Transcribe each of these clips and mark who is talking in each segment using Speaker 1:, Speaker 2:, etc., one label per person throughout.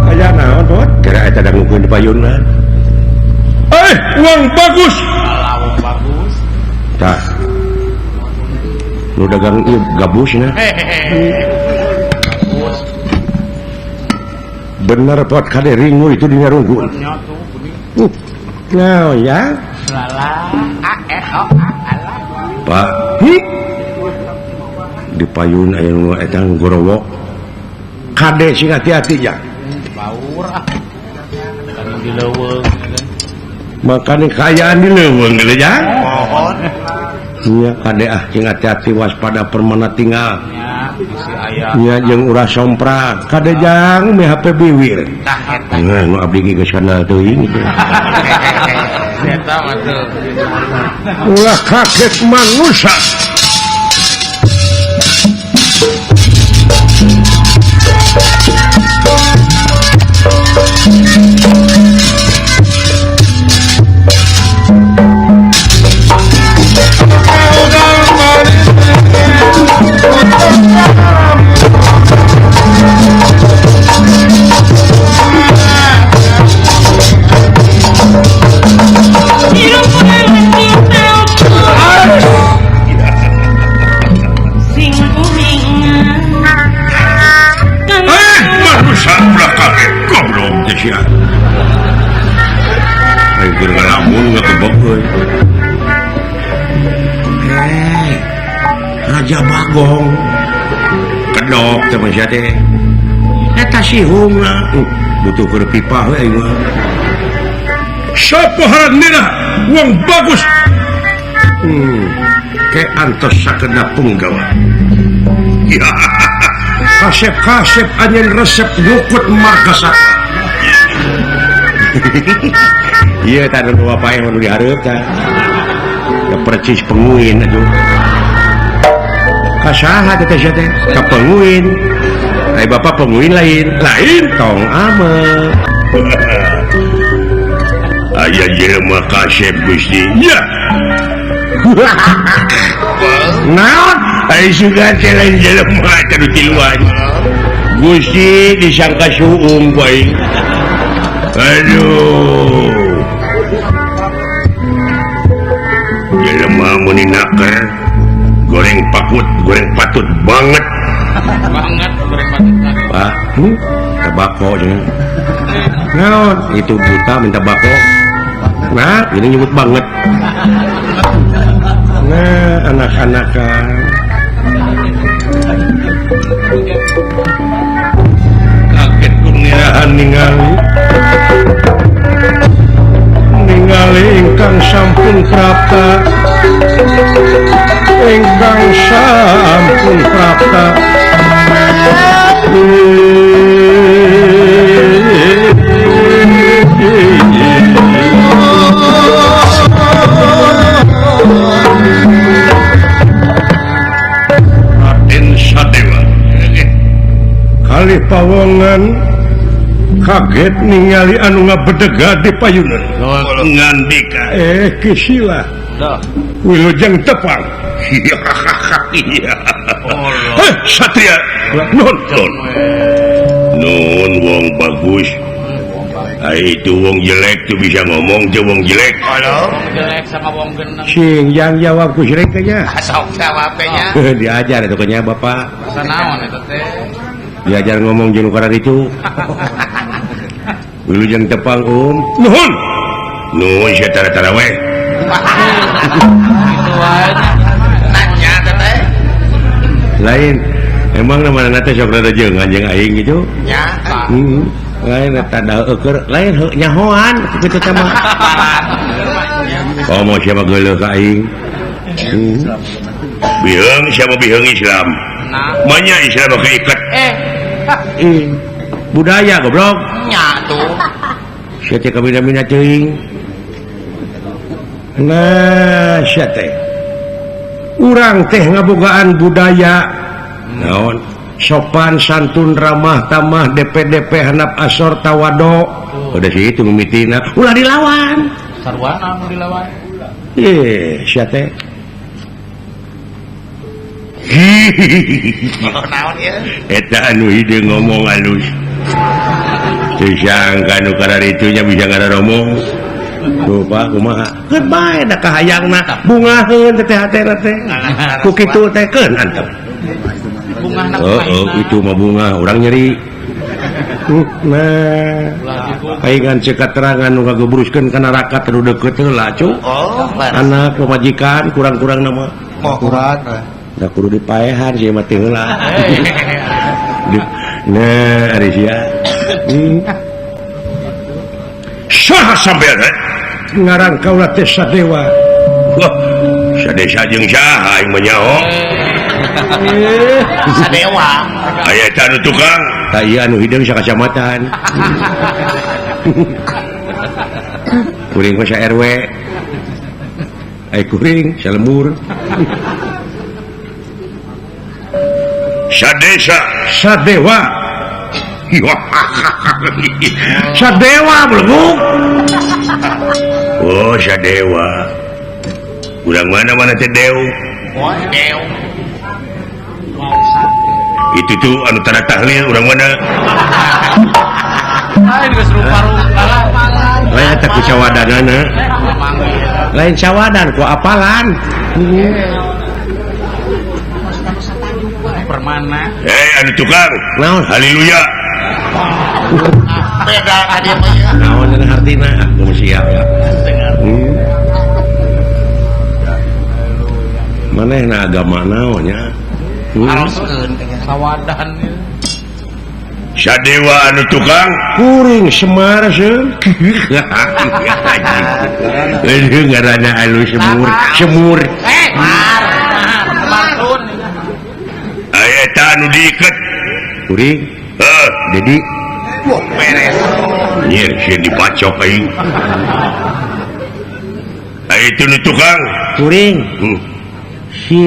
Speaker 1: Aya naon pot? Kira eta dangukeun di payunna. Eh, uang bagus.
Speaker 2: Alah, uang bagus.
Speaker 1: Tah. Nu dagang ieu gabusna.
Speaker 2: Bagus.
Speaker 1: Bener pot kade ringu itu di nyarungkun. Nah, ya.
Speaker 2: Lala, a e o a ala.
Speaker 1: Pak, hi. Di payun aya nu eta gorowok. Kade sing hati-hati ya.
Speaker 2: Baur ah. Kan di leuweung.
Speaker 1: Makane kaayaan di leuweung geus ya.
Speaker 2: Pohon.
Speaker 1: Nya kade ah sing hati-hati waspada permana tinggal.
Speaker 2: Nya bisi aya.
Speaker 1: Nya jeung ulah somprak. Kade jang me HP biwir.
Speaker 2: Tah eta.
Speaker 1: Nah, nu abdi ge geus kenal teuing gitu.
Speaker 2: Eta mah tuh.
Speaker 1: Ulah kaget manusia. Raja Bagong kedok teman sia teh eta sihungna butuh keur pipah we aing mah. Sapa haranna wong bagus ke antos sakena punggawa. Ya kasep-kasep anjeun resep nyukut margasaka. Ieu tah nu bapak yang nu dihareup tah. Ya percis penguin aduh. Kasaha teh sia teh? Ka penguin. Ai bapak penguin lain. Lain tong ame. Aya jelema kasep Gusti. Ya. Naon? Ai sugan teh lain jelema teh nu tiluan. Gusti disangka suung ku aing. Aduh. Jelema meuni naker. Goreng pakut, goreng patut banget.
Speaker 2: Banget goreng patut.
Speaker 1: Pak, tabako cenah. Naon? Itu buta minta bako. Nah, ini nyebut banget. Nah, anak-anakan. Kaget kungirahan ningali. Ningali ingkang sampun prapta. Ingkang sampun prapta. Raden Sadewa kali pawongan kaget ningali anu ngabedega di payunan. Ngandika Kisila wilujeng tepang. Iya. Satria nonton. Nun wong bagus. Ai itu wong jelek tuh bisa ngomong tuh wong jelek.
Speaker 2: Halo. Wong jelek sama wong geneng.
Speaker 1: Sing yang jawab ku jelek nya.
Speaker 2: Sok jawab nya.
Speaker 1: Diajar itu nya bapak.
Speaker 2: Basa naon eta teh?
Speaker 1: Diajar ngomong jeung ukara itu. Wilujeng tepang um. Nuhun. Nuhun sia tara-tara we.
Speaker 2: Gitu wae. Nanya teh.
Speaker 1: Lain emang namana teh sok rada jeung anjing aing gitu.
Speaker 2: Nya.
Speaker 1: Lain eta da eueur lain nyahoan kitu teh mah. Komo siapa geuleuh ka aing. Biheung siapa biheung Islam. Manya Islam make iket. Budaya goblok.
Speaker 2: Nya tuh.
Speaker 1: Sia teh kabina-bina teuing. Nah, sia teh. Urang teh ngabogaan budaya. Naon? Sopan santun ramah tamah DPDP hanap asor tawado. Udah sih itu mimitina. Ulah dilawan.
Speaker 2: Sarwana nu dilawan.
Speaker 1: Ih, sia teh.
Speaker 3: Naon ieu?
Speaker 1: Eta anu hideung ngomong alus. Teu sangka nu kararitu nya bisa ngararomong. Tuh Pak kumaha? Keun bae da kahayangna bungaheun teh hatena teh. Ku kitu teh keun antep.
Speaker 2: Bungahna
Speaker 1: oh, itu mah bunga urang nyeri. Nah, paingan cek keterangan nu ngagebruskeun ka neraka teu deukeut heula cu.
Speaker 3: Oh,
Speaker 1: anak pamajikan kurang-kurang nama.
Speaker 3: Mau kurang.
Speaker 1: Da kudu dipaehan sia mah teh heula. Nah, ari sia. Saha sampean? Ngaran kaula teh Sadewa. Wah, sadesa jeung saha aing mah nyaho.
Speaker 3: Sadewa.
Speaker 1: Aya eta anu tukang. Tah ieu anu hideung sakacamatan. Kuring mah sa RW. Ai kuring salembur. Sadesa Sadewa. Sadewa belum. Oh Sadewa. Urang mana-mana teh Dew.
Speaker 3: Oh, Dew.
Speaker 1: Itu tuh anu tanda tahlil urang mana?
Speaker 2: Lain geus rupa-rupa.
Speaker 1: Lain eta ku cawadanana. Lain cawadan ku apalan.
Speaker 2: Permana.
Speaker 1: Eh anu tukang. Naon? Haleluya.
Speaker 3: Beda adi mah ieu.
Speaker 1: Naon cenah hartina? Aku siap ya. Manehna agama naon nya?
Speaker 2: Aroskeun sawadan.
Speaker 1: Sadewa anu tukang kuring Semar seun. Leuh ngaranna anu semur, semur.
Speaker 2: Eh, mar. Martun.
Speaker 1: Aya eta anu diiket. Kuring. Heuh, Dedi.
Speaker 3: Wah, beres.
Speaker 1: Nyir sieun dibacok aing. Aya itu nu tukang kuring. Si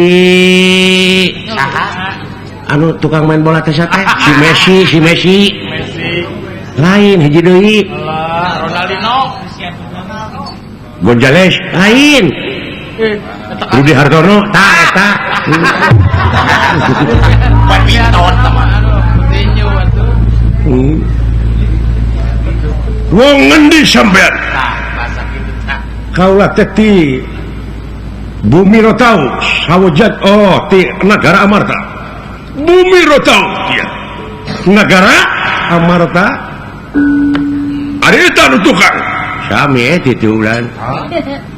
Speaker 3: saha?
Speaker 1: Anu tukang main bola teh teh si Messi, si Messi.
Speaker 2: Messi.
Speaker 1: Lain hiji deui.
Speaker 2: Allah, Ronaldinho.
Speaker 1: Gonzales lain. Rudi Hartono tah eta.
Speaker 3: Badminton sama.
Speaker 2: Coutinho atuh.
Speaker 1: Wong ngendi sampean?
Speaker 2: Tah, bahasa kitu tah.
Speaker 1: Kaula teh ti Bumi Rotau, Sawujat oh ti Nagara Amarta. Bumi Rotau ya. Nagara Amarta. Ari eta nu tukang. Sami titu ulan.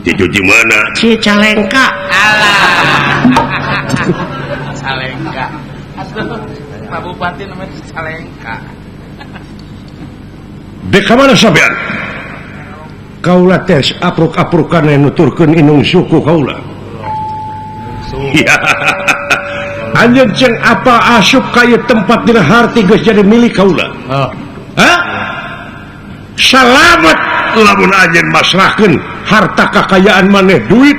Speaker 1: Titu di mana? Cicalengka.
Speaker 2: Alah. Cicalengka. Atuh, Pak Bupati namanya Cicalengka.
Speaker 1: Dek ka mana sampean? Kaula teh apruk-aprukan nuturkeun inung suku kaula. Ya. Anjeun ceng apa asup ka ieu tempat dina harti geus jadi milik kaula.
Speaker 2: Oh.
Speaker 1: Hah? Salamet lamun anjeun masrahkeun harta kakayaan maneh duit,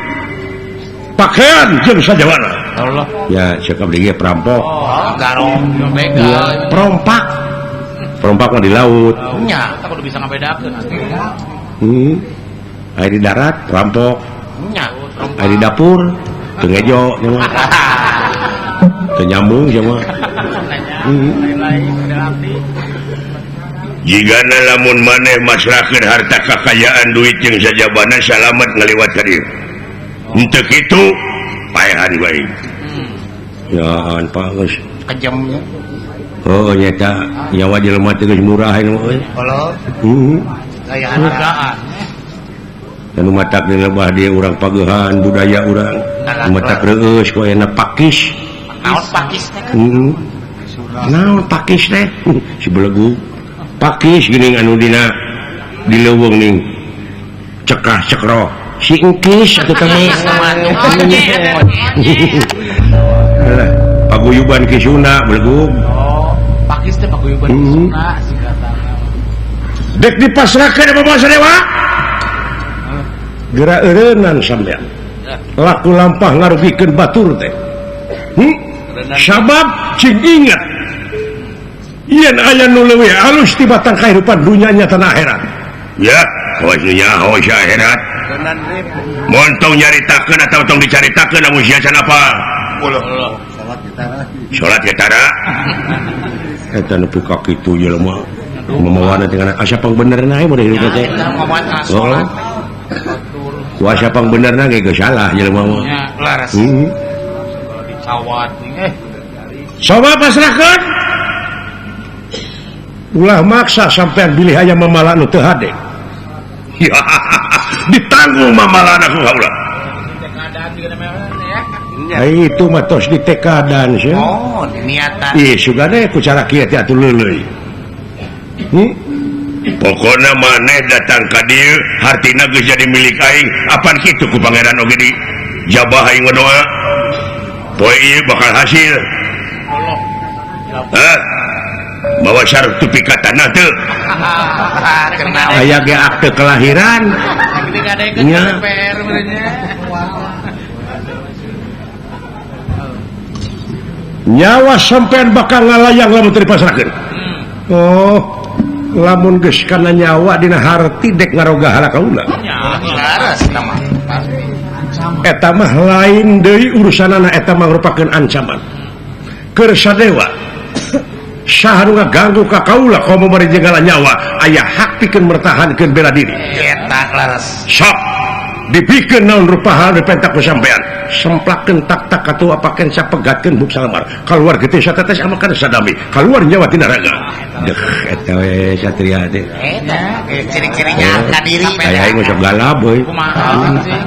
Speaker 1: pakaian jeung sajawana.
Speaker 2: Allah.
Speaker 1: Ya, cekap deui perampok.
Speaker 2: Oh, garong, begal.
Speaker 1: Perompak. Perompak mah di laut.
Speaker 2: Nya, eta kudu bisa ngabedakeun.
Speaker 1: Aya di darat perampok.
Speaker 2: Nya,
Speaker 1: aya di dapur teu ngejo nya mah. Teu nyambung nya mah. Jigana lamun maneh masrahkeun harta kakayaan duit jeung sajabana salamet ngaliwat ka dieu. Henteu kitu paehan bae. Ya an Pak geus
Speaker 3: kejamnya.
Speaker 1: Oh nyata nyawa jelema teh geus murah ieu mah euy.
Speaker 3: Halo.
Speaker 2: Hargaan.
Speaker 1: Dan matak di lebah dia urang pagehan budaya urang. Matak reueus ku ayeuna pakis.
Speaker 3: Naon pakis teh?
Speaker 1: Naon pakis teh? Si belegu. Pakis geuning anu dina di leuweung ning cekah cekroh. Si engkis atuh teh mah. Alah, paguyuban Ki Sunda belegu.
Speaker 2: Oh, pakis teh paguyuban Ki Sunda singkatanna.
Speaker 1: Dek dipasrahkeun apa bahasa dewa? Gerak eureunnan sampean. Laku lampah ngarugikeun batur teh. Sabab cing ingat yen aya nu leuwih alus tibatan kahirupan dunya nya tanah akhirat. Ya, kawas nyaho si akhirat. Mun tong nyaritakeun atawa tong dicaritakeun lamun sia can apa?
Speaker 3: Ulah.
Speaker 1: Salat ge tara. Eta nepi ka kitu jelema. Mamawana teh kana asa pangbenerna we mun hirup teh. Salat. Ku asa pangbenerna ge geus salah jelema mah.
Speaker 2: Nya laras. Dicawat
Speaker 1: Coba pasrahkeun. Ulah maksa sampean bilih aya mamala nu teu hade. Ditanggung mamalana ku kaula. Ai itu mah tos ditekadan sia.
Speaker 3: Oh, niatan.
Speaker 1: Ih, sugane ku cara kieu teh atuh leuleui. Pokona maneh datang ka dieu hartina geus jadi milik aing. Apan kitu ku pangeran oge di jabah aing doa. Poe ieu bakal hasil. Hah? Bawa sertifikat tanah teu. Aya ge akte kelahiran. Nya. Nyawa sampean bakal ngalayang lamun teu dipasrahkeun. Oh, lamun geus kana nyawa dina harti dek ngaroga hala kaula. Eta mah lain deui urusanana, eta mah merupakeun ancaman. Keur sadewa saha nu ngaganggu ka kaula komo bari jeung nyawa aya hak pikeun mertahankeun bela diri.
Speaker 3: Eta laras.
Speaker 1: Sok dipikeun naon rupa hal dipenta ku sampean. Semplakeun tak-tak atuh apakeun sapegatkeun buk salamar. Kaluar getih satetes amakan sadami, kaluar nyawa tina raga. Deuh eta we satria teh.
Speaker 3: Eta ciri-cirinya ka diri.
Speaker 1: Aya aing sok galap euy.
Speaker 2: Kumaha sih?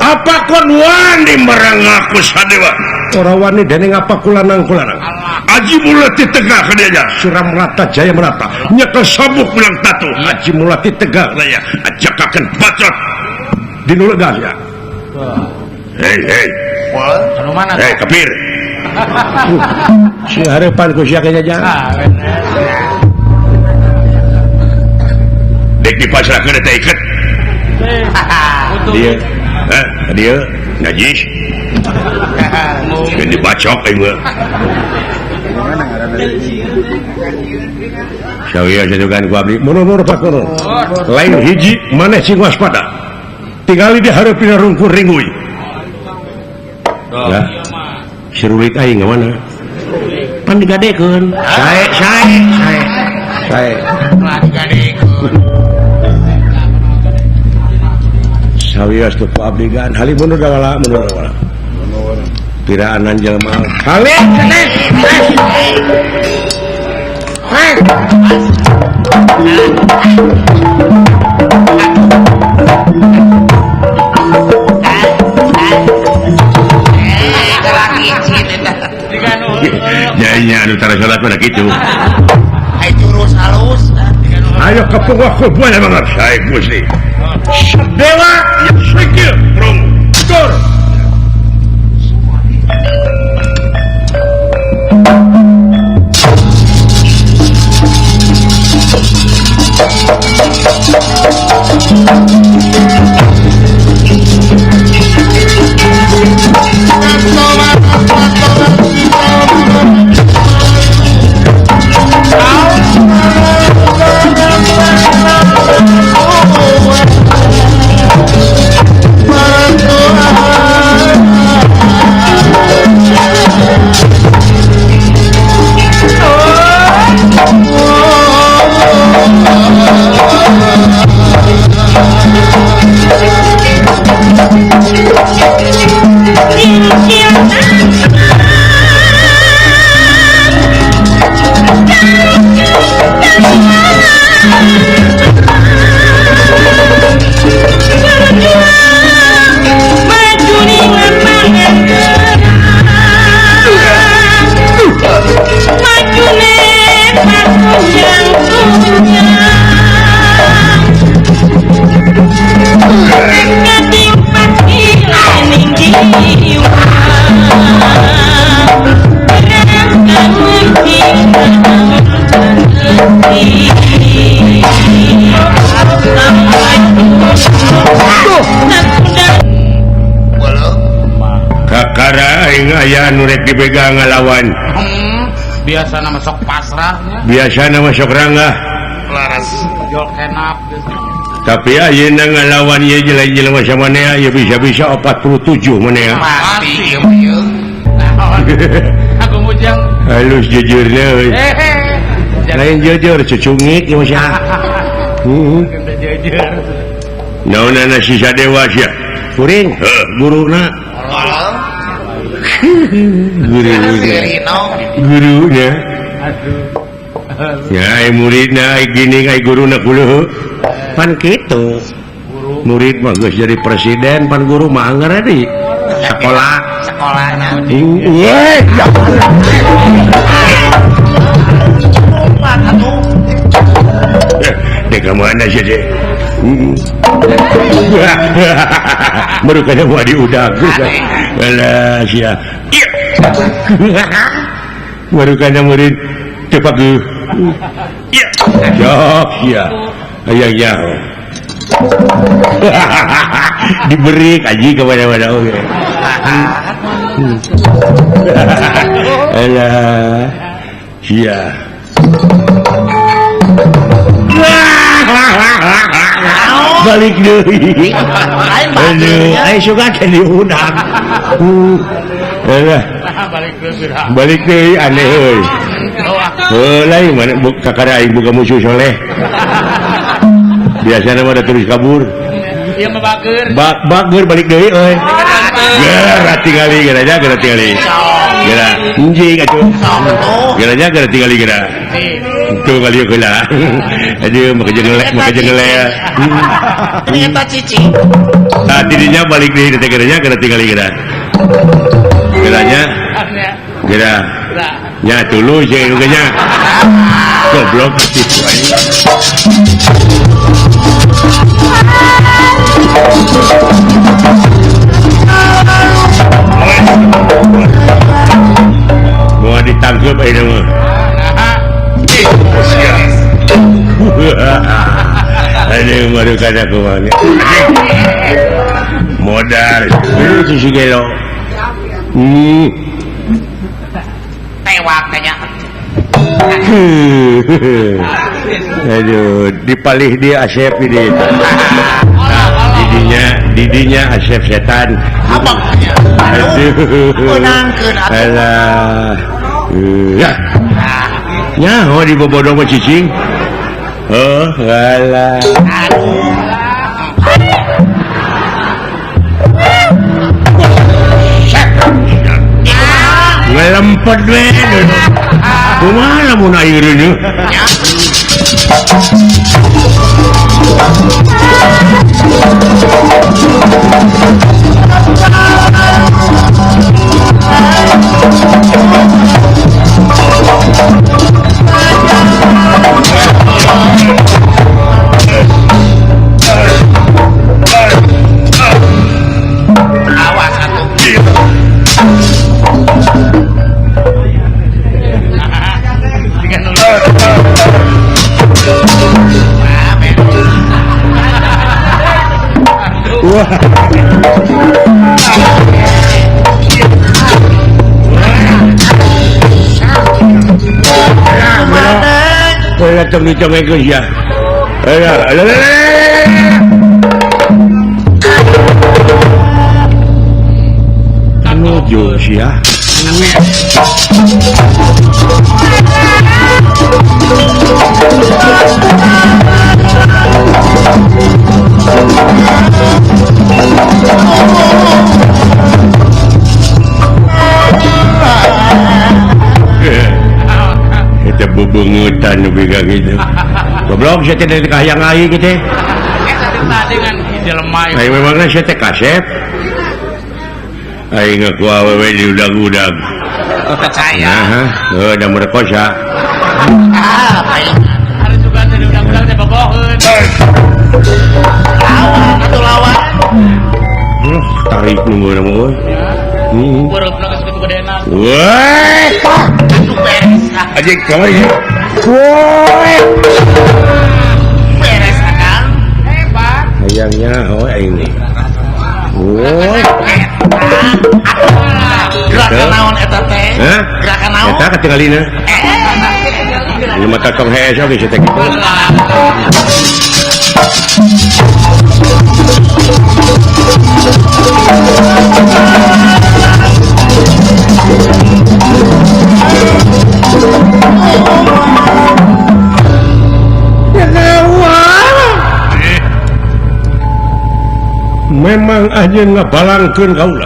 Speaker 1: Apa kon wani merengaku sadewa? Ora wani dening apa kulanang-kulanang. Aji mulati tegak ka dieu Suram rata jaya merata. Nyekel sabuk ulang tatu. Aji mulati tegak daya. Ajakakeun bacot. Dinu legas ya. Hei hei.
Speaker 2: Anu mana?
Speaker 1: Hei kafir. Si harapan ku sia jajang. Dek dipasrahkeun teh iket. Dia, hah, dia najis. Geus dibacok aing mah. Sawieu satukan ku abdi mundur pak mundur. Lain hiji maneh sing waspada. Tingali di hareupeun rungkur ringui. Ya. Sirulit aing ka mana? Pan digadekeun. Sae sae sae. Sae.
Speaker 3: Lah digadekeun.
Speaker 1: Sawios teu ku abdi gan halim mundur dawala mundur dawala. Piraanan jelema. Halim ceneh. Nya anu tara salat mah kitu.
Speaker 3: Ai jurus halus.
Speaker 1: Ayo kepung aku buaya banget. Sae Gusti. Dewa ya sikil prung. Dur. Kakara aing aya nu rek dipegang ngalawan.
Speaker 2: Biasana masuk pasrahnya.
Speaker 1: Biasana masuk ranggah.
Speaker 2: Laras jol kenap.
Speaker 1: Tapi ayeuna ngalawan ieu jelema samanea ieu bisa-bisa 47 manea.
Speaker 3: Pasti ieu.
Speaker 2: Aku mujang.
Speaker 1: Halus jujurnya euy. Lain jujur cucungit ieu mah sia. Heeh.
Speaker 2: Jujur.
Speaker 1: Naonana si Sadewa sia? Kuring, heuh guruna. Guru. Gurunya.
Speaker 2: Aduh.
Speaker 1: Ya ai muridna ai gini ai guruna kuluh. Pan kitu. Murid mah geus jadi presiden, pan guru mah anger di sekolah.
Speaker 3: Sekolahna.
Speaker 1: Iya. Dek ka mana sih, Dek? Baru kada mau diudag. Alah sia. Baru kada murid teu pageuh. Jok sia. Hayang nyaho. Diberi kaji kepada-pada oke. Alah sia. Balik deui. Aduh, ai suka teh diudag. Alah.
Speaker 2: Balik deui.
Speaker 1: Balik deui aneh euy. Heuh lain mana kakara aing boga musuh soleh. Biasana mah da terus kabur.
Speaker 2: Ieu mah bager.
Speaker 1: Bager balik deui euy. Geura tingali geura nya geura tingali. Geura anjing atuh. Geura nya geura tingali geura. Tuh kali heula. Aduh make jelek make jelek.
Speaker 3: Eta cici.
Speaker 1: Tah tidinya balik deui teh geura nya geura tingali geura. Geura nya. Geura. Nya tuluy jeung ge nya. Goblok atuh anjing. Mau ditangkep ayeuna mah. Aduh, baru kada kumaha. Modal. Si gelo.
Speaker 3: Tewak kayaknya.
Speaker 1: Aduh, dipalih dia Asep ini. Didinya, didinya Asep setan.
Speaker 3: Abangnya.
Speaker 1: Aduh.
Speaker 3: Menangkeun atuh.
Speaker 1: Alah. Ya. Nyaho di bobodong mah cicing. Oh, alah. Ngelempet we. Kumaha lamun air ieu?
Speaker 3: Awas atuh.
Speaker 1: Wah. Wala tong dicongek ya. Alah, alah, alah. Nuju sia. Eta bubungutan nu biga gitu. Goblok sia teh dari kahayang aing kitu.
Speaker 2: Eta teh dengan jelema.
Speaker 1: Aing memangna sia teh kasep. Aing ku awewe diudag-udag.
Speaker 3: Percaya.
Speaker 1: Heeh, heuh da merkosa.
Speaker 3: Ah, baik.
Speaker 2: Harus juga teh diudag-udag teh boboheun.
Speaker 3: Lawan atuh lawan.
Speaker 1: Tarik nu mah euy. Heeh.
Speaker 2: Beureup geus kitu gedena.
Speaker 1: Woi.
Speaker 3: Aduh beres ah.
Speaker 1: Anjing kamari. Woi.
Speaker 3: Beres akang.
Speaker 2: Hebat.
Speaker 1: Hayangnya oh aing nih. Woi.
Speaker 3: Gerakan naon eta teh? Gerakan naon?
Speaker 1: Eta katingalina. Ini mata tong hees oge sia teh kitu. Memang anjeun ngabalangkeun kaula.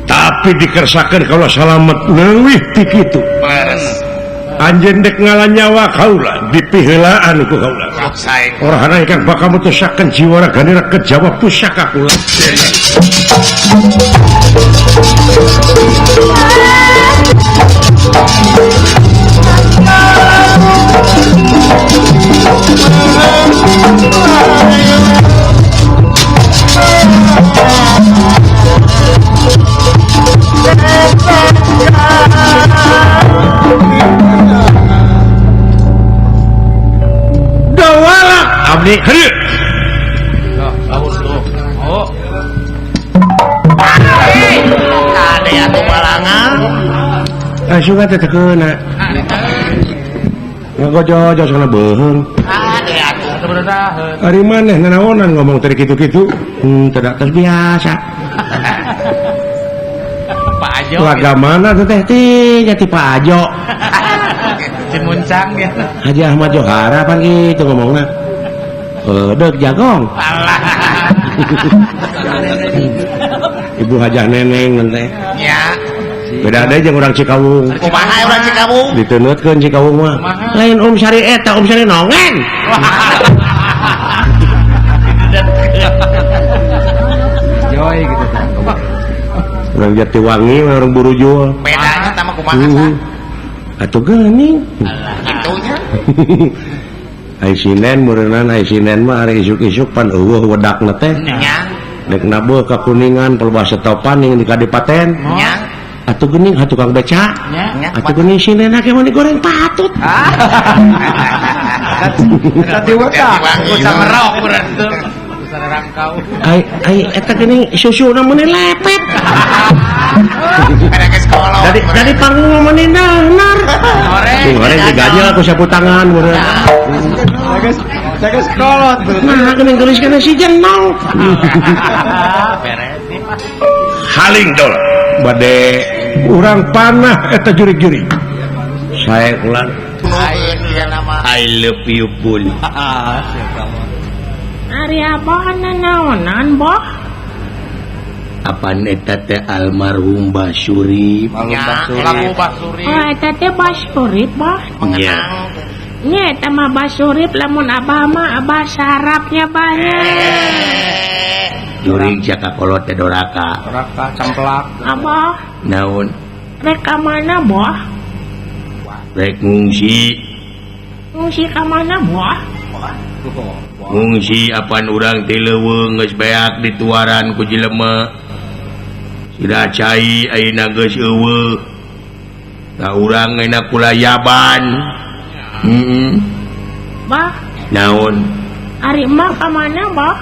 Speaker 1: Tapi dikersakeun kaula salamet leuwih ti kitu. Anjeun dek ngala nyawa kaula dipiheulaan ku kaula. Orahana ingkang bakal mutusakeun jiwa ragane kejawa pusaka kula. Dawala abdi heuh.
Speaker 2: Oh.
Speaker 3: Kade atuh balangan.
Speaker 1: Asup teh teu keuna. Ngagojo-jo sana beuheung.
Speaker 3: Kade atuh.
Speaker 1: Ari maneh nanaonan ngomong teh kitu-kitu. Tidak terbiasa.
Speaker 2: Pak Ajo.
Speaker 1: Laga mana teh teh jati Pak Ajo.
Speaker 2: Cimuncang ya.
Speaker 1: Haji Ahmad Johara pan kitu ngomongna. Deuk jagong.
Speaker 3: Alah.
Speaker 1: Ibu Hajah Neneng teh.
Speaker 3: Nya.
Speaker 1: Beda deui jeung urang Cikawung.
Speaker 3: Kumaha urang Cikawung?
Speaker 1: Diteunutkeun Cikawung mah. Lain Om Sari eta, Om Sari nongen.
Speaker 4: Joy gitu kan.
Speaker 1: Urang Jatiwangi mah urang Burujul.
Speaker 3: Bedanya tah mah kumaha sah?
Speaker 1: Atuh geuning.
Speaker 3: Kitu nya.
Speaker 1: Ai sinen meureunnan ai sinen mah ari isuk-isuk pan eueuh wedakna teh.
Speaker 3: Nya.
Speaker 1: Dek nabuh ka Kuningan pelbah setopan yang di kadipaten.
Speaker 3: Nya.
Speaker 1: Atuh geuning ha tukang beca.
Speaker 3: Nya.
Speaker 1: Atuh geuning sinena ke mah digoreng patut.
Speaker 4: Tadi wedak.
Speaker 3: Usah merok urang teh.
Speaker 1: Ai ai eta geuning susuna meuni lepet. Dari dari panggung meuni danar. Goreng digajel ku sapu tangan meureun.
Speaker 4: Jaga sekolot.
Speaker 1: Nah, geuning geulis kana si jenong.
Speaker 2: Beres nih.
Speaker 1: Haling dol. Bade urang panah eta jurig-jurig. Sae ulang. I love you bul.
Speaker 5: Ari abah nanaonan boh?
Speaker 1: Apaan eta teh almarhum Basurip?
Speaker 3: Lagu Basurip.
Speaker 5: Oh eta teh Basurip boh.
Speaker 1: Nya.
Speaker 5: Nya eta mah Basurip lamun abah mah abah sarapnya banyak.
Speaker 1: Jurig jaka kolot teh doraka.
Speaker 4: Doraka camplak.
Speaker 5: Abah.
Speaker 1: Naon?
Speaker 5: Rek ka mana boh?
Speaker 1: Rek ngungsi.
Speaker 5: Ngungsi ka mana boh?
Speaker 1: Ngungsi apan urang ti leuweung geus beak dituaran ku jelema. Sida cai ayeuna geus eueuh. Ka urang ayeuna kulayaban. Heeh.
Speaker 5: Bah.
Speaker 1: Naon?
Speaker 5: Ari mah ka mana, Bah?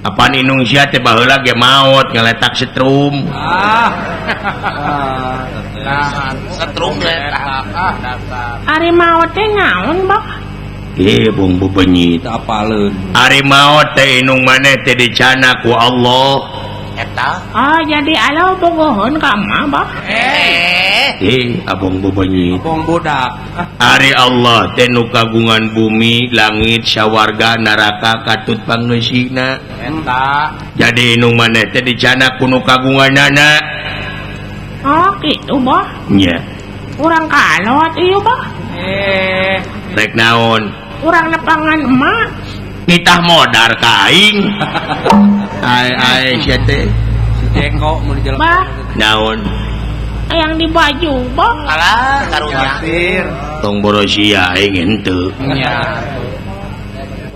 Speaker 1: Apan inung sia teh baheula ge maot ngaletak setrum.
Speaker 4: Ah.
Speaker 3: Nah, setrum letak.
Speaker 2: Ah, dasar.
Speaker 5: Ari maot teh naon, Bah?
Speaker 1: Bung bebenyit.
Speaker 4: Apaleun.
Speaker 1: Ari maot teh inung maneh teh dicana ku Allah.
Speaker 3: Eta.
Speaker 5: Oh, jadi Allah bogohon ka emak, Bah.
Speaker 1: Abong bebenyit.
Speaker 4: Abong budak.
Speaker 1: Ari Allah teh nu kagungan bumi, langit, sawarga, neraka katut pangeusina.
Speaker 4: Eta.
Speaker 1: Jadi inung maneh teh dicana ku nu kagunganana.
Speaker 5: Oh, kitu, Bah.
Speaker 1: Nya.
Speaker 5: Urang kalot ieu, Bah.
Speaker 1: Rek naon?
Speaker 5: Urang nepangan emak.
Speaker 1: Nitah modar ka aing. Ai ai sia teh.
Speaker 4: Si Jeko mun di jalan.
Speaker 5: Bah.
Speaker 1: Naon?
Speaker 5: Hayang di baju, Bah.
Speaker 3: Alah, karunya.
Speaker 1: Tong borosia aing henteu.
Speaker 4: Nya.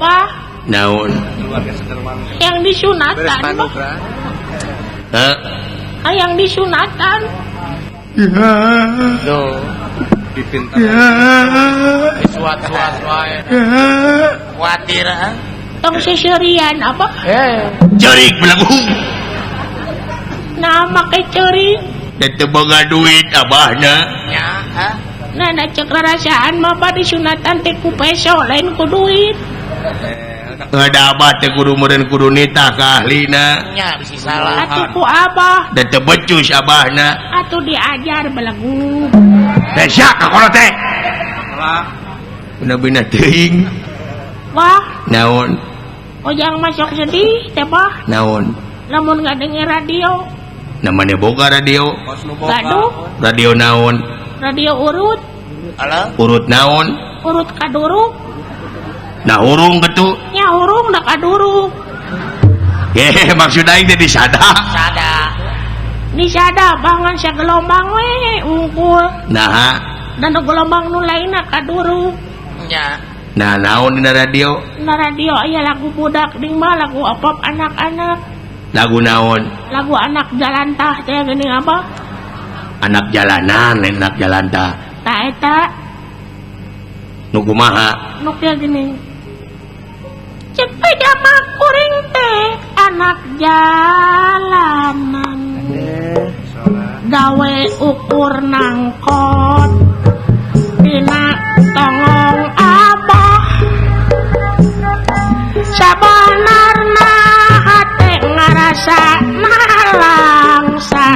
Speaker 5: Bah.
Speaker 1: Naon?
Speaker 5: Yang disunatan, Bah.
Speaker 1: Heh.
Speaker 5: Hayang disunatan.
Speaker 2: Duh.
Speaker 4: Dipintar.
Speaker 2: Suat-suat wae.
Speaker 3: Kuatir ah.
Speaker 5: Tong seserian apa?
Speaker 1: Cerik belagu.
Speaker 5: Nah, make cerik.
Speaker 1: Teu boga duit abahna.
Speaker 3: Nya, ah.
Speaker 5: Nah, nah cek rarasaan mah bah disunatan teh ku peso lain ku duit.
Speaker 1: Ada abah teh kudu meureun kudu nitah ka ahlina.
Speaker 3: Nya bisi salah.
Speaker 5: Atuh ku abah.
Speaker 1: Da teu becus abahna.
Speaker 5: Atuh diajar belegu.
Speaker 1: Teh sia ka kolot teh. Bina-bina teuing.
Speaker 5: Wah.
Speaker 1: Naon?
Speaker 5: Ojang masuk sedih teh bah.
Speaker 1: Naon?
Speaker 5: Lamun ngadenger radio.
Speaker 1: Namanya boga radio.
Speaker 5: Gaduh.
Speaker 1: Radio naon?
Speaker 5: Radio urut.
Speaker 3: Alah.
Speaker 1: Urut naon?
Speaker 5: Urut kaduruk.
Speaker 1: Nah urung getu.
Speaker 5: Nya urung da kaduruk.
Speaker 1: Ye, maksud aing teh disada.
Speaker 3: Sada.
Speaker 5: Disada bangan sagelombang we unggul.
Speaker 1: Nah,
Speaker 5: dan gelombang nu lainna kaduruk.
Speaker 3: Nya.
Speaker 1: Nah, naon dina radio?
Speaker 5: Dina radio aya lagu budak ding mah lagu pop anak-anak.
Speaker 1: Lagu naon?
Speaker 5: Lagu anak jalantah teh geuning apa?
Speaker 1: Anak jalanan, lain anak jalantah.
Speaker 5: Tah eta.
Speaker 1: Nu kumaha?
Speaker 5: Nu kieu geuning. Cek pajama kuring teh anak jalanan. Gawe ukur nangkot dina tongong abah. Sabanarna hate ngarasa nalangsa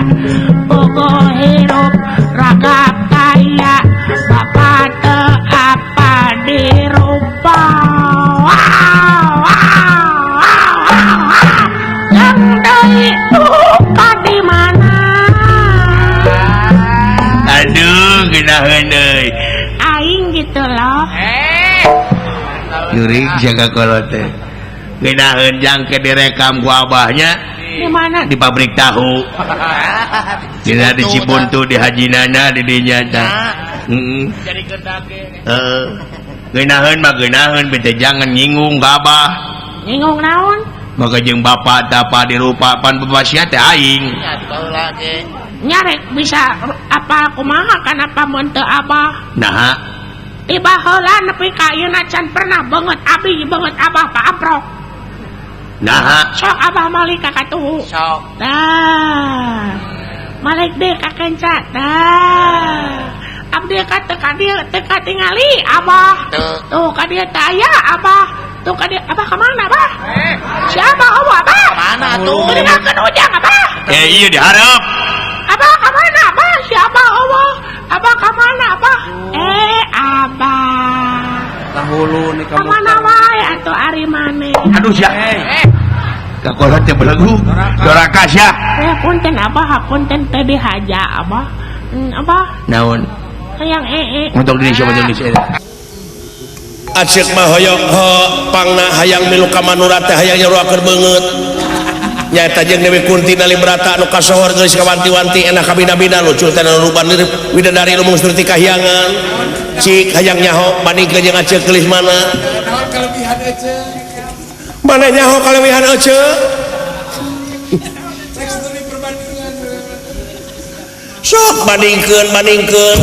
Speaker 5: bogo hirup ragap kaya bapak teu apa dirupa. Wow, wow, wow, wow. Yang deui duka di mana?
Speaker 1: Aduh, geunaheun euy.
Speaker 5: Aing gitu loh.
Speaker 1: Jurig jaga kolot teh. Geunaheun jangke direkam ku abahnya.
Speaker 5: Di mana?
Speaker 1: Di pabrik tahu. Dina di Cibuntu di Hajinana di dinya tah. Heeh.
Speaker 3: Jadi kendake.
Speaker 1: Heeh. Geunaheun mah geunaheun bete jangan nyinggung ka abah.
Speaker 5: Nyinggung naon?
Speaker 1: Maka jeung bapak tapa dirupa pan bapak sia teh aing.
Speaker 3: Nya baheula ge.
Speaker 5: Nyarek bisa apa kumaha kana mun teu abah.
Speaker 1: Naha?
Speaker 5: Tiba heula nepi ka ayeuna can pernah beungeut abi beungeut abah paamprok.
Speaker 1: Naha?
Speaker 5: Sok abah malik ka katuhu.
Speaker 3: Sok.
Speaker 5: Tah. Malik deui ka kenca. Tah. Abdi ka teu ka dieu teu katingali abah. Tuh ka dieu teh aya abah. Tuh ka dieu abah ka mana abah? Si abah eueuh abah.
Speaker 3: Mana atuh?
Speaker 5: Geuningakeun ujang abah.
Speaker 1: Eh ieu dihareup.
Speaker 5: Abah ka mana abah? Si abah eueuh. Abah ka mana abah? Eh abah.
Speaker 4: Tahulu nih kamu.
Speaker 5: Ka mana wae atuh ari maneh?
Speaker 1: Aduh sia. Ka kolot teh belegu. Doraka sia.
Speaker 5: Eh punten abah, punten teh dihaja abah. Abah.
Speaker 1: Naon?
Speaker 5: Hayang ee.
Speaker 1: Untuk Indonesia, untuk Indonesia.
Speaker 6: Aceuk mah hoyong pangna hayang milu ka Manura teh hayang nyaruakeun beungeut. Nyaeta jeung Dewi Kunti Nalibrata anu kasohor geulis kawanti-wanti enak kabina-bina lucu teh ruban widadari lumung surti kahyangan. Cik hayang nyaho bandingkeun jeung Aceuk geulis mana?
Speaker 7: Naon kalebihan Ece?
Speaker 6: Mana nyaho kalebihan Ece?
Speaker 7: Cek studi perbandingan.
Speaker 6: Sok bandingkeun bandingkeun.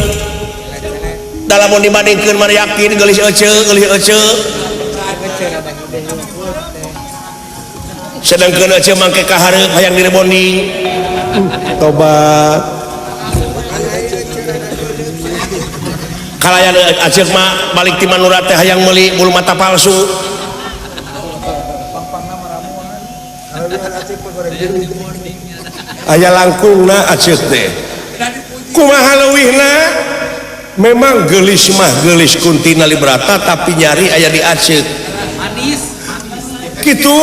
Speaker 6: Dalam mun dibandingkeun mah yakin geulis Ece, geulis Ece. Sedangkeun Ece mangke ka hareup hayang direbonding. Tobat. Kalayan Aceuk mah balik ti Manura teh hayang meuli bulu mata palsu. Aya langkungna Aceuk teh. Kumaha leuwihna? Memang geulis mah geulis Kunti Nalibrata tapi nyari aya di Aceuk.
Speaker 4: Manis.
Speaker 6: Kitu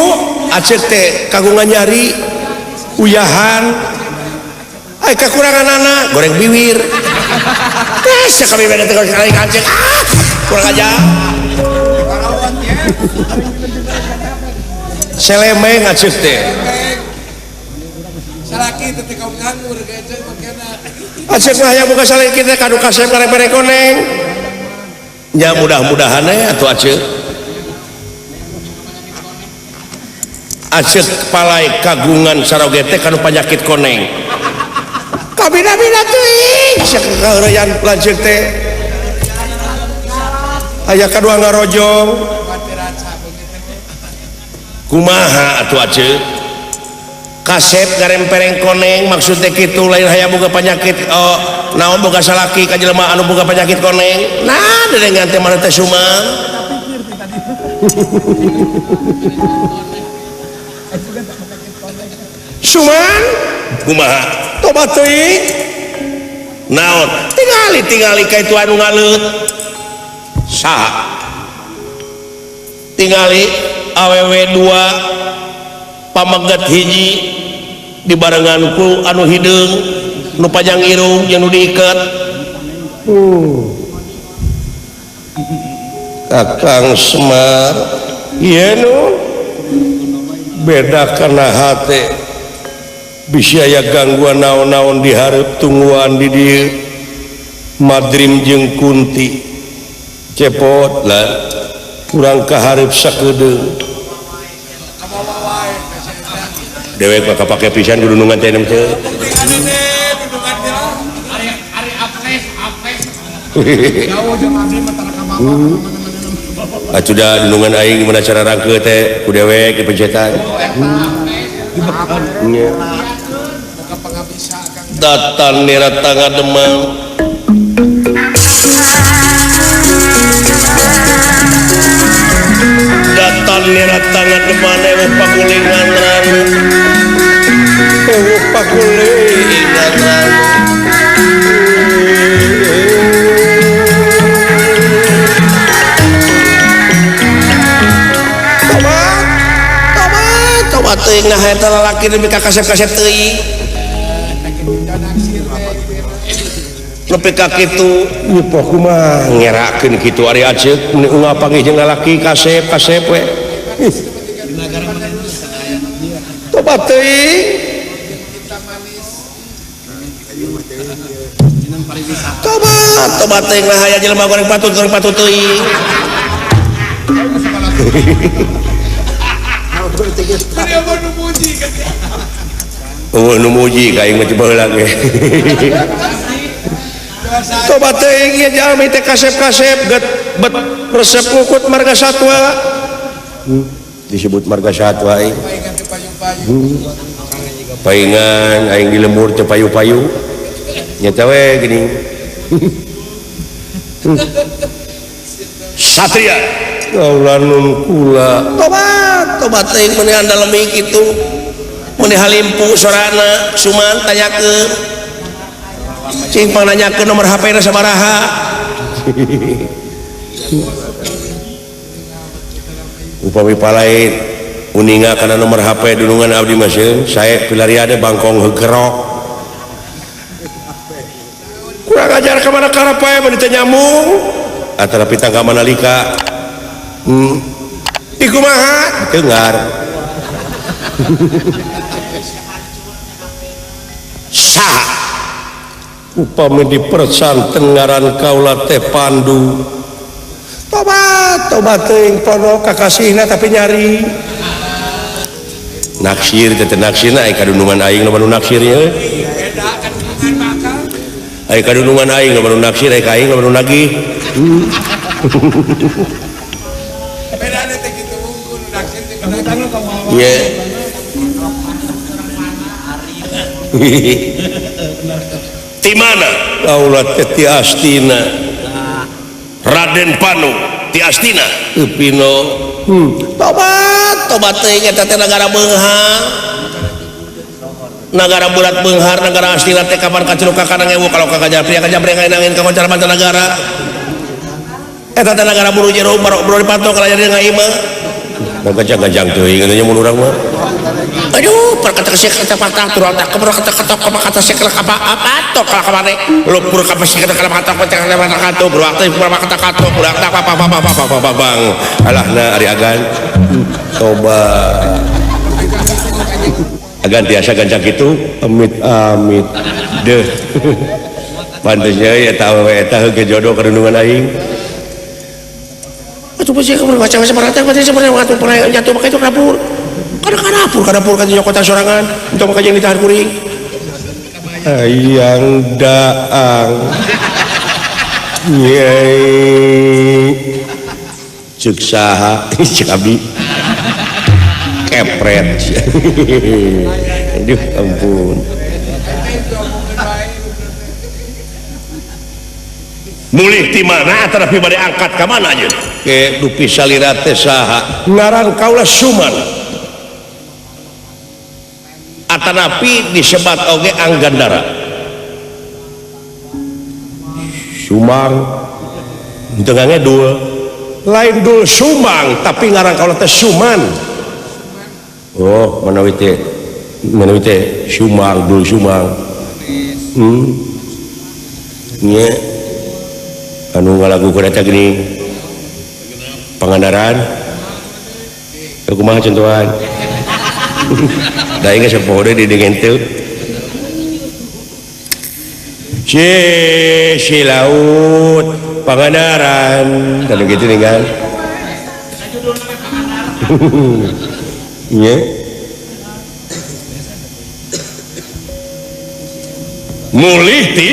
Speaker 6: Aceuk teh kagungan nyari uyahan. Ai kakuranganana goreng biwir. Teh sakami beda teh goreng Aceuk. Ah, kurang aja. Selemeng Aceuk teh.
Speaker 7: Salaki teh kaum nganggur ge Aceuk makena.
Speaker 6: Aceuk mah hayang buka salaki teh kadu kasep ngarepere koneng. Nya mudah-mudahan we atuh Aceuk. Aceuk palai kagungan saroge teh kanu panyakit koneng. Kabina-bina teuing sia kaheureuyan lanceuk teh. Aya kadua ngarojong. Kumaha atuh Aceuk? Kasep garempereng koneng maksudnya kitu lain hayang boga penyakit naon boga salaki ka jelema anu boga penyakit koneng. Nah dedengan teh mana teh sumang. Suman kumaha tobat teuing naon tingali tingali ka itu anu ngaleut saha tingali Awewe 2 pameget hiji dibarengan ku anu hideung nu panjang irung jeung nu diiket. Kakang Semar ieu nu beda kana hate bisi aya gangguan naon-naon di hareup tungguan di dieu Madrim jeung Kunti cepot lah kurang ka hareup sakedeung dewek mah kapake pisan gunungan teh teh atuh da dunungan aing gimana cara rangke teh ku dewek dipencetan. Datan nira tangga Demang datan nira tangga Demang eueuh pagulingan ranu eueuh pagulingan ranu. Teuing nah eta lalaki nepi ka kasep-kasep teuing. Nepi ka kitu nyepoh kumaha ngerakeun kitu ari aceuk mun unggal panggih jeung lalaki kasep-kasep we. Tobat teuing. Tobat, tobat teuing lah aya jelema goreng patut teuing. Oh nu muji ka aing mah baheula ge. Tobat teuing ieu jalmi teh kasep-kasep get bet resep ngukut marga satwa. Disebut marga satwa aing. Paingan aing di lembur teu payu-payu. Nyata we geuning. Satria kaula nun kula. Tobat, tobat teuing meuni andalemi kitu. Meuni halimpu sorana suman tanyakeun. Cing pangnanyakeun nomor HP na sabaraha. Upami palait uninga kana nomor HP dunungan abdi mah sieun sae pilariade bangkong heugerok. Kurang ajar ka mana karapae mun teu nyambung. Atanapi tangka manalika. Di kumaha? Dengar. Saha upami dipersanten ngaran kaula teh Pandu. Tobat, tobat teuing pono kakasihna tapi nyari. Naksir teh naksirna aya kadunungan aing loba nu naksir ye. Aya kadunungan aing loba nu naksir aya ka aing loba nu nagih. Ye. Di mana? Kaula teh ti Astina. Raden Panu ti Astina. Pino. Tobat, tobat teuing eta teh nagara beunghar. Nagara bulat beunghar, nagara Astina teh kapan kacuruk ka kana ngewu kalau ka Kajapri ka Japri ka nangin ka koncar mancanagara. Eta teh nagara buru jero baro dipanto ka layar ngaimah. Gajang-gajang teuing nya mun urang mah. Aduh, perkata sih kata patah turun tak kebro kata kata kata kata sih kata apa apa toh kalau kemana lu pur kata sih kata kata kata kata kata kata kata berwaktu kata kata berwaktu apa apa apa apa apa bang alah na ari agan coba agan biasa gancang gitu amit amit deh pantasnya ya tahu eta heuh jodoh kerundungan aing. Atuh sih kamu baca baca perhatian baca sebenarnya waktu pernah jatuh pakai itu dapur. Kadang kadapur kan kota sorangan untuk makan yang ditahan kuring. Ayang daang. Yeay. Cek saha cek abdi. Kepret. Aduh ampun. Mulih di mana tetapi bade angkat ka mana aja. Ke dupi salira teh saha ngaran kaula Suman. Atanapi disebat oge Anggandara. Sumang tengahnya dua. Lain dul Sumang tapi ngaran kaula teh Suman. Oh, manawi teh Sumang dul Sumang. Nya anu ngalagukeun eta geuning Pangandaran. Kumaha contohan? Da ieu geus poho deui di teu. Si laut Pangandaran tadi gitu nih kan. Nya mulih ti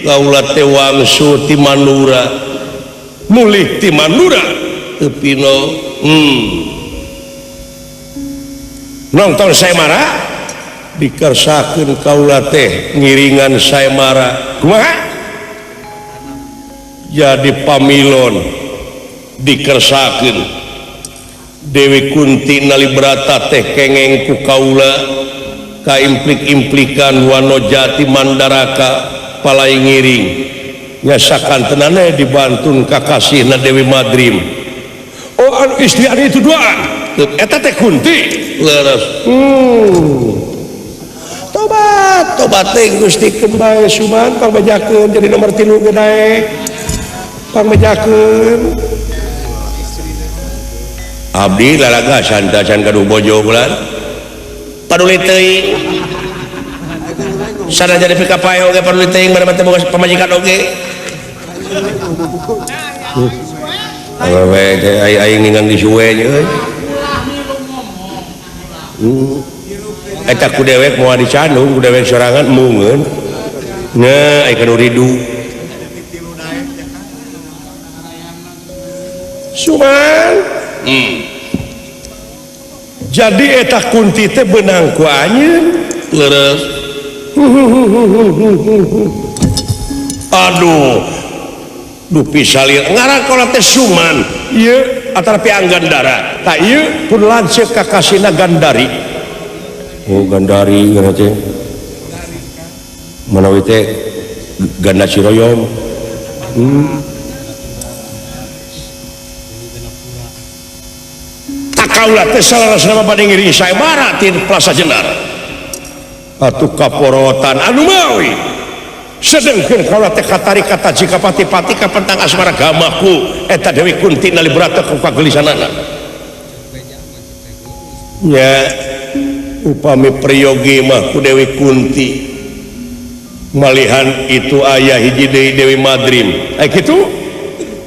Speaker 6: kaula teh wangsu ti Mandura, mulih ti Mandura teu pino. Nonton sayembara dikersakeun kaula teh ngiringan sayembara kumaha jadi pamilon dikersakeun Dewi Kunti Nalibrata teh kengeng ku kaula kaimplik-implikan Wanojati Mandaraka palai ngiring nyasakan tenane dibantun kakasihna Dewi Madrim. Oh anu istri anu itu duaan eta teh Kunti leres. Tobat tobat teh Gusti keun bae Suman pangbejakeun jadi nomor 3 ge daek pangbejakeun abdi lalaga santasan gaduh bojo bulan paduli teuing sanajan jadi pikapae oge paduli teuing mana teh boga pamajikan oge awewe teh aing ninggang di suwe euy. Eta ku dewek moal dicandung ku dewek sorangan mungeun nya ai kanu ridu Suman. Jadi eta Kunti teh beunang ku anjeun leres. Aduh dupi salir ngaran kaula teh Suman ieu atanapi Anggandara tah ieu pun lanceuk ka kasina Gandari. Oh Gandari ngaran teh manawi teh Ganda Ciroyom. Kaula teh salarasna bade ngiring sayembara ti Plaza Jenar atuh kaporotan anu mawi sedengkeun kaula teh katarik kata jika pati-pati kapentang asmara gamaku eta Dewi Kunti Nalibrata ku kagelisanana nya upami priyogi mah ku Dewi Kunti malihan itu aya hiji deui Dewi Madrim ai kitu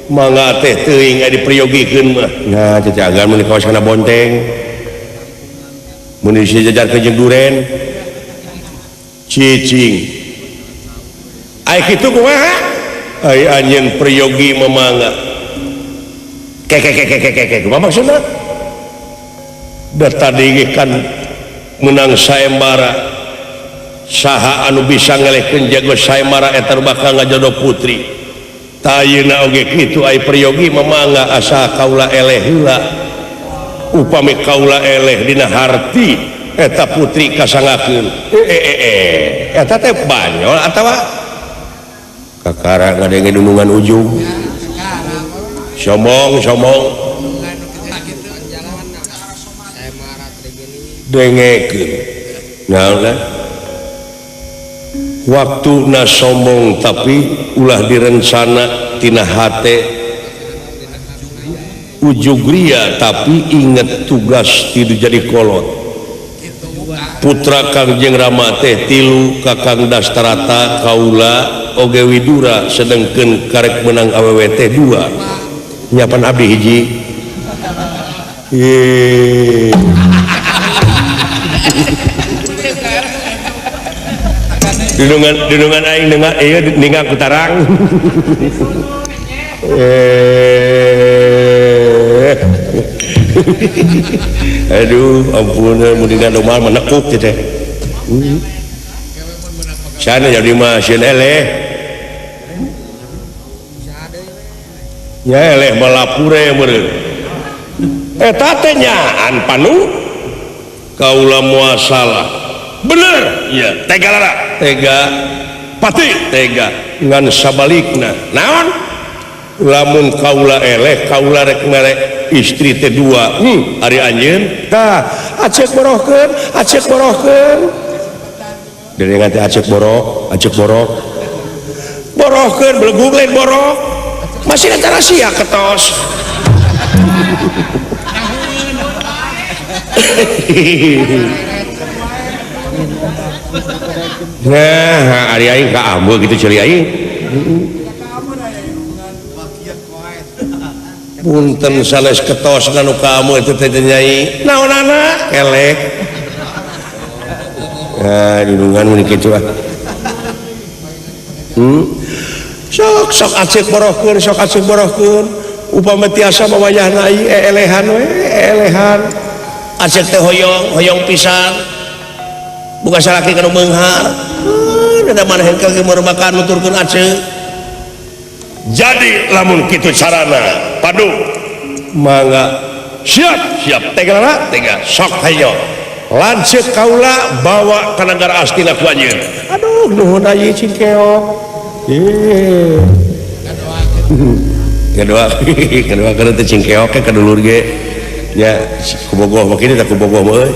Speaker 6: mangga teh teuing aya dipriyogikeun mah. Nah cacagan mun kawas kana bonteng mun dijajarkeun jeung duren cicing ai kitu kumaha ai anjeun priyogi memangga kekekekekekeke kumaha maksudna da tadi ge kan menang sayembara saha anu bisa ngelehkeun jago sayembara eta bakal ngajodoh putri ayeuna oge kitu ai priyogi memangga asa kaula eleh heula upami kaula eleh dina harti eta putri kasangakeun eta teh banyol atawa kakara ngadenge dunungan ujung sombong sombong dengekeun naon lah waktu na sombong tapi ulah direncana tina hate ujug ria tapi inget tugas tidak jadi kolot putra Kangjeng Rama teh tilu Kakang Dastarata kaula oge Widura sedengkeun karek menang awewe teh 2 nyapan abdi hiji. Ye. Dunungan aing dengar ieu ninggal ku tarang. Aduh, ampun mun dina domar menekuk teh. Sana jadi mah sieun eleh. Nya eleh malapure meureun. Eta teh nyaan panu kaula moal salah. Bener, iya, tega lara, tega pati, tega ngan sabalikna. Naon? Lamun kaula eleh kaula rek mere istri teh dua. Ari anjeun tah acek borohkeun, acek borohkeun. Derengan teh acek borok, acek borok. Borohkeun belegug lain borok. Masih eta rahasia ketos. Nah, ari aing ka ameu kitu ceuli aing. Punten sanes ketos nu ka ameu teh teh nyai. Naonana? Kelek. Nah, dulungan mun kitu ah. Sok sok acek borohkeun, sok acek borohkeun. Upama tiasa mawayahna ieu elehan we, elehan. Acek teh hoyong, hoyong pisan. Buka salaki kanu beunghar. Da maneh ka ge makan nuturkeun acek. Jadi lamun kitu carana, padu mangga siap, siap tega lah, tega sok hayo. Lanceuk kaula bawa ka nagara Astina ku anjeun. Aduh, nuhun ayi cingkeok. Kedua, kedua kana teh cingkeok ka dulur ge. Nya ku bogoh mah kitu tah ku bogoh mah euy.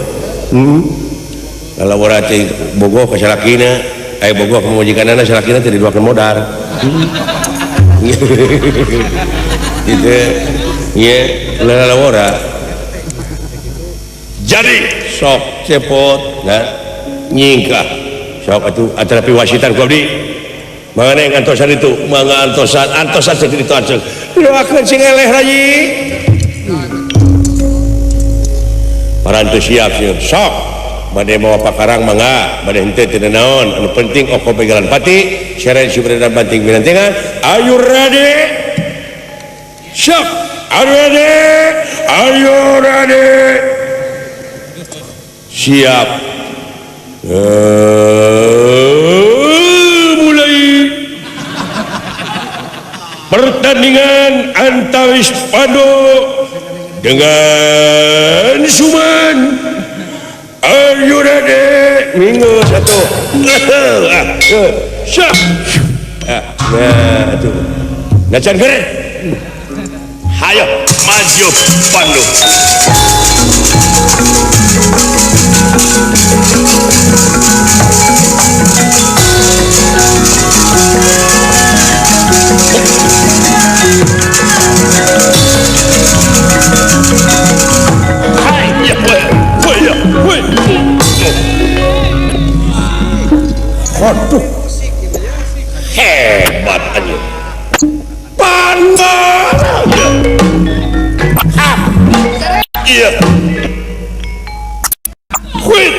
Speaker 6: Kalau ora teh bogoh ka salakina, aya bogoh ka majikanana salakina teh diduakeun modar. Gitu nya lalawora. Jadi sok cepot nah nyingkah. Sok atuh atarapi wasitan ku abdi. Mangga antosan itu, mangga antosan, antosan cek itu acek. Doakeun sing eleh rayi. Parantos siap siap sok. Bade mawa pakarang mangga, bade henteu teu naon, anu penting oko pegalan pati, seren subredan banting binantingan. Are you ready? Siap. Are you ready? Are you ready? Siap. Mulai pertandingan antawis Padu dengan Suman. Are you ready? Minggu satu. Siap. Nah, itu. Nacan keren. Hayo maju Pandu. Waduh, hebat aja. Pandang. Iya. Wih.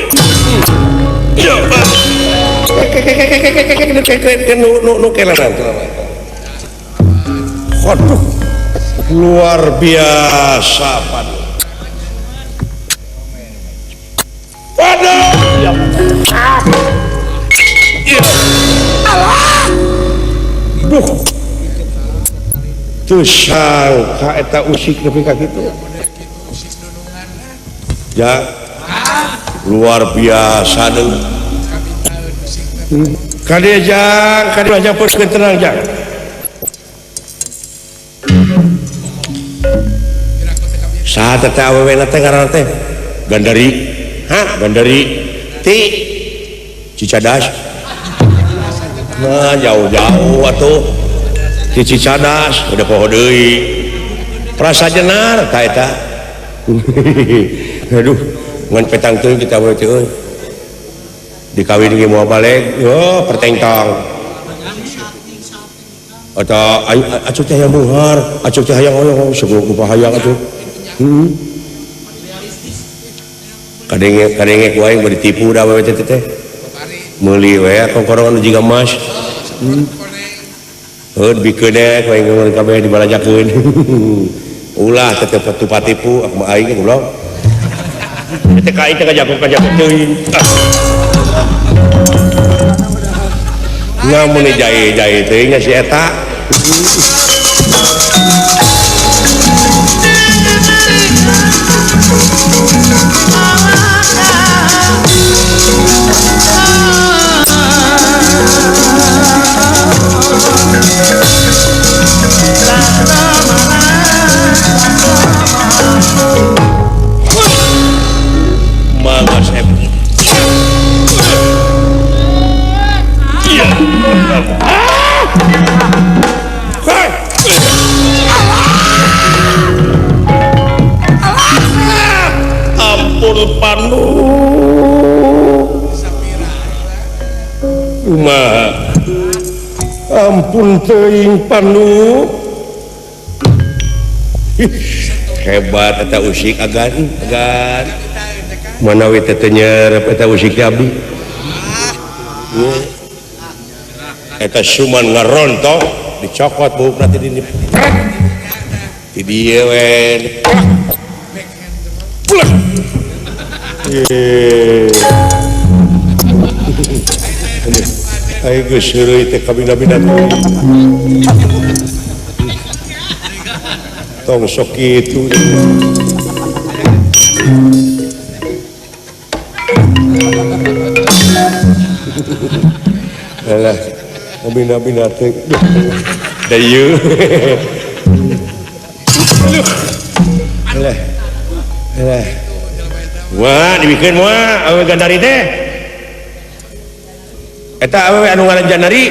Speaker 6: Iya. Waduh, luar biasa Pandu. Pandu. Iya. Allah. Duh. Teu sangka eta usik nepi ka kitu. Ya. Luar biasa deui. Kadieu jang, kadieu jang peuskeun tenang jang. Saha teh awewe teh ngaranna teh? Gandari. Hah, Gandari ti Cicadas. Nah, jauh-jauh atuh ti Cicadas udah poho deui. Prasa jenar ta eta. Aduh, ngan petang teuing kita we teh euy. Dikawin ge moal balik, yo pertengtang. Atau ayo acuk teh hayang beunghar, acuk teh hayang hoyong, sebelum lupa hayang atuh. Kadenge kadenge ku aing bari ditipu da we teh teh. Meuli we kongkorongan jiga emas. Heuh bikeun ku aing ngeun kabeh dibalajakeun. Ulah tetep tipu aku mah aing goblok. Teh ka aing teh kajako-kajako teuing. Ngamun jahe-jahe teuing nya si eta. Mangga saya. Ampun Panu. Kumaha? Ampun teuing Panu. Hebat eta usik agan agan. Manawi teh teu nyerep eta usik teh abdi. Eta suman ngarontok dicokot buukna ti dieu. Ti dieu we. Ayo geus heureuy teh kabina-bina tong sok kitu. Alah, kabina-bina teh da ieu. Alah. Alah. Wah, dibikeun moal awewe Gandari teh. Eta awewe anu ngaran Janari.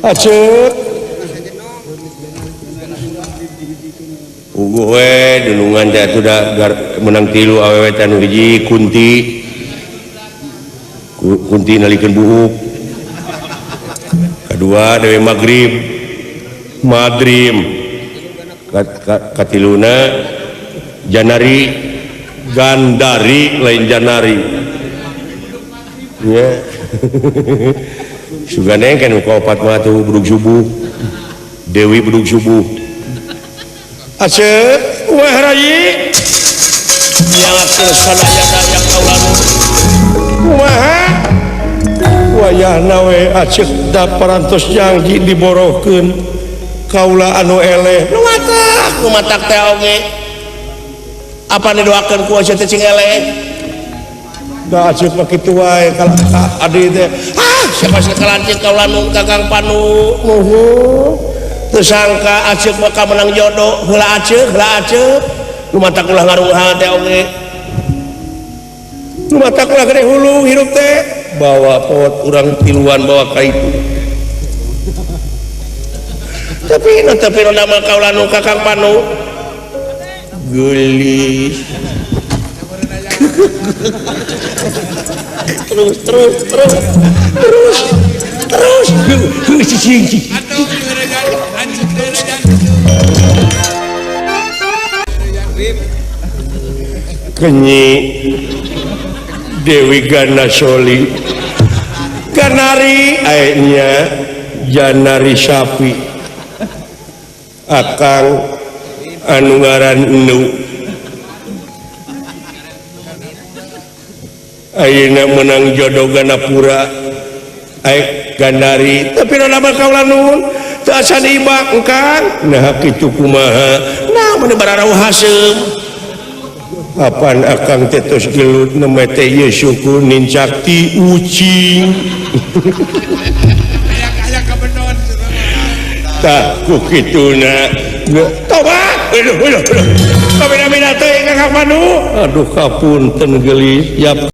Speaker 6: Aceut. Puguh we dunungan teh atuh da menang tilu awewe teh anu hiji Kunti. Kunti nalikeun buuk. Kadua Dewi Maghrib. Madrim. Katiluna Janari Gandari lain Janari. Ya. Sugane kan nu kaopat mah tuh bedug subuh. Dewi bedug subuh. Aceut wah rayi. Nyalakeun sadayana yang kaula nu. Kumaha? Wayahna we aceut da parantos janji diborohkeun kaula anu eleh. Nu matak, nu matak teh oge. Apa didoakeun ku aceut teh cing eleh? Da aceut mah kitu wae ka adi teh. Ah, siapa sih kalancik kaula nu Kakang Panu. Nuhun. Teu sangka aceut mah ka menang jodoh, heula aceut, heula aceut. Nu matak ulah ngarunghal teh oge. Nu matak ulah gede hulu hirup teh. Bawa pot urang tiluan bawa ka itu. Tapi nu teu piro damel kaula nu Kakang Panu. Geulis. Terus terus terus terus terus cicing. Kenyi Dewi Ganasoli Ganari aeknya Janari sapi akang anu ngaran Nu ayeuna menang jodoh Ganapura aek Gandari tapi nama kaula nuhun teu acan ibak engkang nah kitu kumaha nah mun bararauh haseum apaan akang teh tos gelut nembe teh ieu suku nincak ti ucing
Speaker 7: aya kabenon
Speaker 6: tah ku kituna tobat aduh aduh aduh kabina-bina teh Kakang Panu aduh kapunten geulis yap.